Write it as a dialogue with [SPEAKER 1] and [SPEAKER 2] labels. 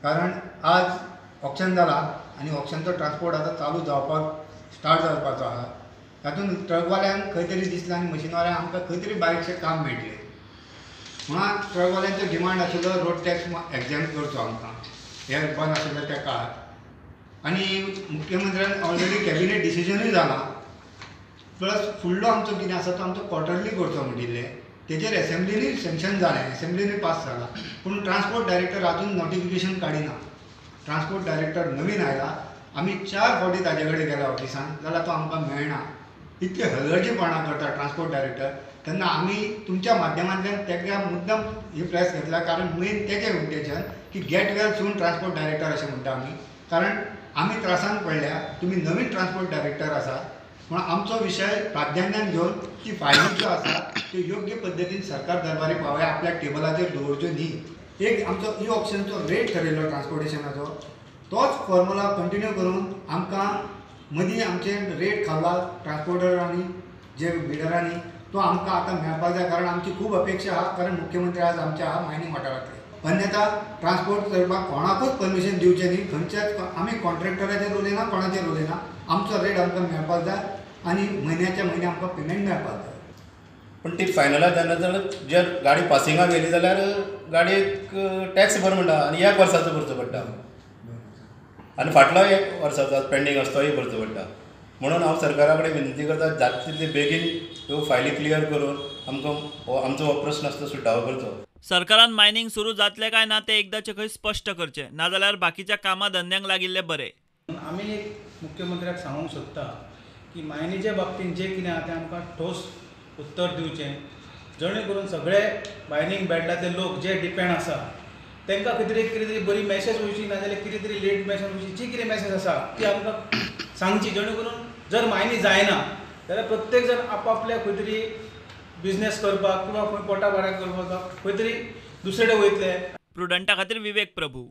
[SPEAKER 1] कारण आज ऑक्शन जाला आनी ऑक्शनचो ट्रान्सपोर्ट आतां चालू जावपाक स्टार्ट जावपाचो आहा. तातूंत ट्रकवाल्यांक खंय तरी दिसलें आनी मशीनवाल्यांक आमकां खंय तरी बारीकशें काम मेळटलें म्हणून ट्रकवाल्यांचो डिमांड आशिल्लो रोड टॅक्स एग्जॅम करचो आमकां हे बंद आशिल्लो त्या काळार. आनी मुख्यमंत्र्यान ऑलरेडी कॅबिनेट डिसिजनूय जालां, प्लस फुडलो आमचो कितें आसा तो आमचो क्वॉर्टरली करचो म्हणिल्लें, तेजेर एसेंब्लीनूय सँक्शन जालें, एसेंब्लीनूय पास जाला. पूण ट्रान्सपोर्ट डायरेक्टर आजून नोटिफिकेशन काडिना. ट्रान्सपोर्ट डायरेक्टर नवीन आयला, आमी 4 फावटी ताजे कडेन गेल्या ऑफिसान जाल्यार तो आमकां मेळना. इतले हलगर्जीपणां करता ट्रान्सपोर्ट डायरेक्टर. तेन्ना आमी तुमच्या माध्यमांतल्यान ताका मुद्दम ही प्रेस घेतला, कारण मेन तेजें इंटेन्शन की get well soon transport director अशें म्हणटा आमी, कारण आमी त्रासान पडल्या. तुमी नवीन ट्रान्सपोर्ट डायरेक्टर आसा म्हणून आमचो विशय प्राधान्यान घेवन ती फायली ज्यो आसा त्यो योग्य पद्दतीन सरकार दरबारी पावया, आपल्या टेबलाचेर दवरच्यो न्ही. एक आमचो ई ऑप्शनचो रेट ठरयलो ट्रान्सपोर्टेशनाचो, तोच फॉर्मुला कंटिन्यू करून आमकां मदीं आमचे रेट खाल्ला ट्रान्सपोर्टरांनी जे बिडरांनी, तो आमकां आतां मेळपाक जाय. कारण आमची खूब अपेक्षा आहा, कारण मुख्यमंत्री आज आमच्या आहा मायनींग वाठारांतले. अन्यथा ट्रान्सपोर्ट करपाक कोणाकूच परमिशन दिवचें न्ही, खंयच्याच आमी कॉन्ट्रॅक्टराचेर उलयना, कोणाचेर उलयना. आमचो रेट आमकां मेळपाक जाय आनी म्हयन्याच्या म्हयने आमकां पेमेंट मेळपाक जाय.
[SPEAKER 2] पूण ती फायनलायज जायना जाल्यार जर गाडी पासिंगाक गेली जाल्यार गाडयेक टॅक्स भर म्हणटा आनी एक वर्साचो भरचो पडटा आनी फाटलो एक वर्साचो पेंडींग आसा तोय भरचो पडटा. म्हणून हांव सरकारा कडेन विनंती करता जाता तितले बेगीन ह्यो फायली क्लियर करून आमकां हो आमचो हो प्रस्न आसा तो सुटावो करचो.
[SPEAKER 3] सरकारान मायनिंग सुरू जातलें काय ना तें एकदाचें खंय स्पश्ट करचें, नाजाल्यार बाकीच्या कामां धंद्यांक लागिल्ले बरे.
[SPEAKER 4] आमी एक मुख्यमंत्र्याक सांगूंक सोदता की मायनीच्या बाबतींत जें कितें आहा तें आमकां ठोस उत्तर दिवचें, जेणे करून सगळे मायनींग बेल्टांतले लोक जे डिपेंड आसा तांकां खंय तरी कितें तरी बरी मॅसेज वयची, नाजाल्यार कितें तरी लेट मॅसेज वयची, जी कितें मॅसेज आसा ती आमकां सांगची, जेणे करून जर मायनी जायना जाल्यार प्रत्येक जाण आपआपल्या खंय तरी बिजनेस करपाक किंवा खंय पोटा भाड्याक करपाक खंय तरी दुसरे कडेन वयतले.
[SPEAKER 3] प्रुडंटा खातीर विवेक प्रभू.